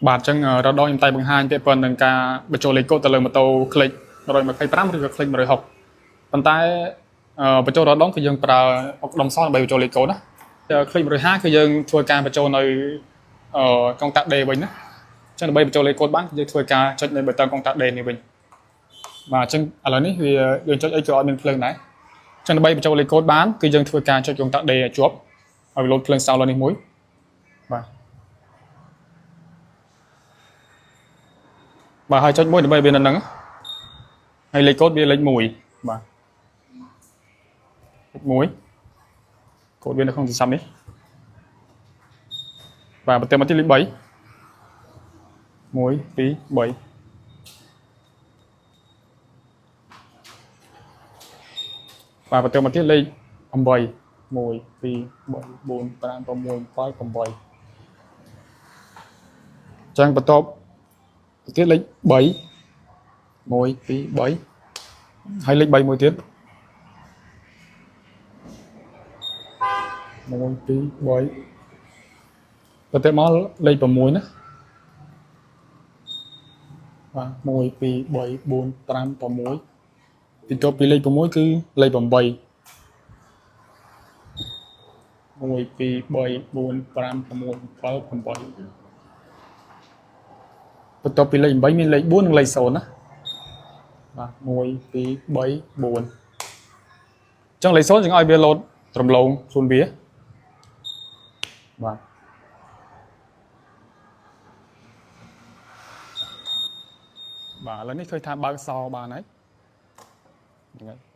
បាទអញ្ចឹងរដងខ្ញុំតែបង្ហាញពាក់ព័ន្ធនឹងការបញ្ចូលលេខកូដទៅលើម៉ូតូ Click 125ឬក៏ Click 160ប៉ុន្តែបញ្ចូលរដងគឺយើងប្រើអុកដុំសដើម្បីបញ្ចូលលេខកូដណា Click 150គឺយើងធ្វើការបញ្ចូលនៅកុងតាក់ D វិញណាអញ្ចឹងដើម្បីបញ្ចូលលេខកូដបានគឺយើងធ្វើការចុចនៅប៊ូតុងកុងតាក់ D នេះវិញបាទអញ្ចឹងឥឡូវនេះវាយើងចុចអីក៏អត់មានភ្លើងដែរអញ្ចឹងដើម្បីបញ្ចូលលេខកូដបានគឺយើងធ្វើការចុចកុងតាក់ D ឲ្យជាប់ឲ្យលោតភ្លើងសោលើនេះមួយបាទបាទហើយចុចមួយដើម្បីវានៅនឹងហើយលេខកូដវាលេខ1បាទលេខ1កូដវានៅក្នុងទូរស័ព្ទនេះបាទបន្ទាប់មកទៀតលេខ3 1 2 3បាទបន្ទាប់មកទៀតលេខ8 1 2 3 4 5 6 7 8ចឹងបន្ទាប់ទៀតលេខ3 1 2 3ហើយលេខ3មួយទៀត1 2 3បន្ទាប់មកលេខ6ណាបាទ1 2 3 4 5 6បន្ទាប់ពីលេខ6គឺលេខ8 1 2 3 4 5 6 7 8បន្ទាប់ពីលេខ8មានលេខ4និងលេខ0ណាបាទ1 2 3 4អញ្ចឹងលេខ0យើងឲ្យវាលោតរំលងខ្លួនវាបាទបាទឥឡូវនេះឃើញថាបើកសបានហើយហ្នឹងហើយ។